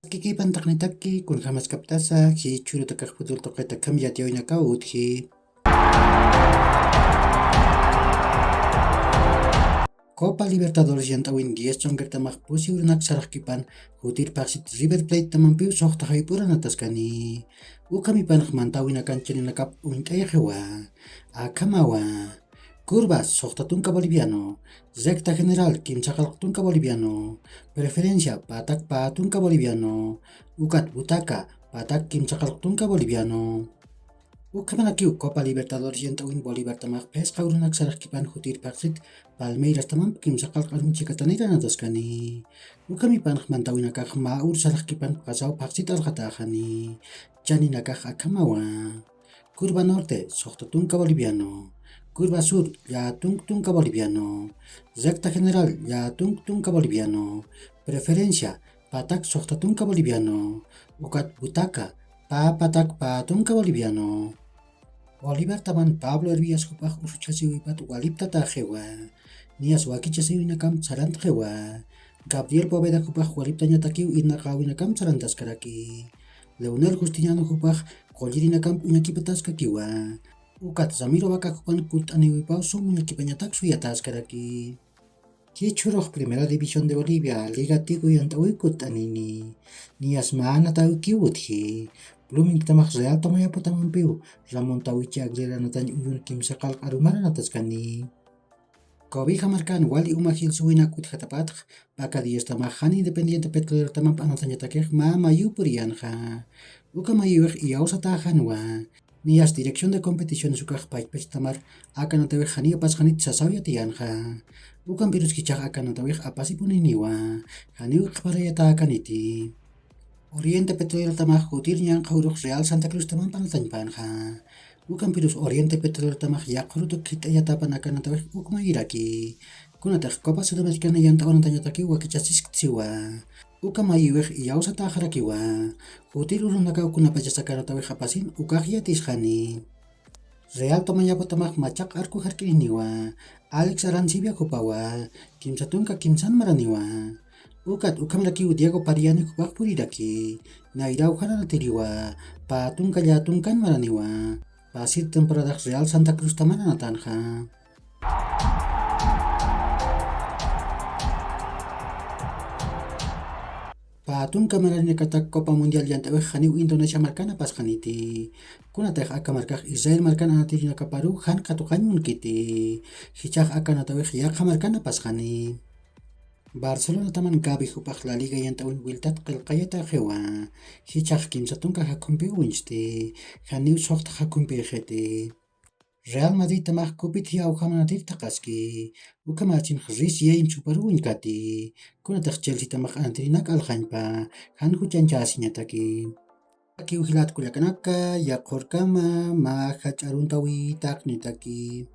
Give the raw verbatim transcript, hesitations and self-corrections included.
Kikipantaqnitaki kunjamaskaptasa jichhurutakax futbol tuqita kamyatiyawinakaw utji. Copa Libertadores yant'awin diez ch'unkirtamax pusi urunak saraqkipan jutir phaxsit River Plate tamampiw suxta jayp'uranataskani. Ukhamipanx mantawinakan chaninakap uñt'ayaxiwa. Akhamawa. Curva suxta tunka boliviano. Recta general kimsa qallq tunka boliviano. Preferencia patak pä tunka boliviano. Ukat butaca patak kimsa qallq tunka boliviano. Ukhamanakiw Copa Libertadores yant'awin Bolivartamax phisqa urunak saraqkipan jutir phaxsit Palmeirastamamp kimsa qallq arunchikatanir anataskani. Ukhamipanx mantawinakax mä ur saraqkipan pasaw phaxsit alqatäxani. Chaninakax akhamawa. Curva Norte, suxta tunka boliviano. Curva Sur, llätunk tunka boliviano. Recta General, llätunk tunka boliviano. Preferencia, patak suxta tunka boliviano. Ukat butaca, pä patak pä tunka boliviano. Bolivartaman Pablo Hervías jupax usuchasiwipat waliptataxiwa. Niyas wakichasiwinakamp sarantxiwa. Gabriel Poveda jupax waliptañatakiw irnaqäwinakamp sarantaskaraki. Leonel Justiniano jupax qullirinakamp uñakipataskakiwa. Ukat Ramiro Vaca jupan kutt'aniwipaw sum uñakipañatak suyataskaraki. Jichhürux Primera División de Bolivia, Liga Tigo yant'awi kutt'anini. Niyas mä anatawikiw utji. Bloomingtamax Real Tomayapotamampiw Ramón Tawichi Aguilera anatañ uyun kimsa qallq arumar anataskani. Cobija markan wali uma jilsuwinak utjatapatx, Vaca Diestamax jan Independiente Petrolerotamamp anatañatakix mä mayiw puriyanxa. Uka mayiwix iyawsatäxanwa. Niyas Dirección de Competiciones ukax pachpachtamar aka anatawix janiw apasxanit sasaw yatiyanxa. Ukampirus jichhax aka anatawix apasipuniniwa. Janiw qhiparayatäkaniti. Oriente Petrolerotamax jutir ñanqha urux Real Santa Cruztamamp anatañpanxa. Ukampirus Oriente Petrolerotamax yaqhurutuk khit'ayatäpan aka anatawix uk mayiraki. Kunatix Copa Sudamericana yant'aw anatañatakiw wakichasisktasiwa. Uka mayiwix iyawsatäxarakiwa. Jutir urunakaw kunapachas aka anatawix apasin ukax yatisxani. Real Tomayapotamap machaq arku jark'iriniwa. Alex Arancibia jupawa. Kimsa tunka kimsan maraniwa. Ukat ukhamarakiw Diego Pariani jupax puriraki. Nayraw jan anatiriwa. Pä tunka llätunkan maraniwa. Pasir temporadax Real Santa Cruztamar anatanxa. Pä tunka mararinakatak Copa Mundial yant'awix janiw Indonesia markan apasxaniti. Kunatix aka markax Israel markan anatirinakaparuw jan katuqañ munkiti. Jichhax aka anatawix yaqha markan apasxani. Barcelonataman Gavi jupax La Liga yant'awin wiltat qillqayataxiwa. Jichhax kimsa tunka jakhumpiw uñsti. Janiw suxta jakhumpixiti. Real Madridtamax kupit jiyawjam anatir thaqaski. Ukhamächinx Reece James juparuw uñkati. Kunatix Chelseatamax anatirinak alxañpa. Jan juchañchäsiñataki. Akiw jilat kullakanaka, yaqhurkama mä jach'a aruntawitaqnitaki.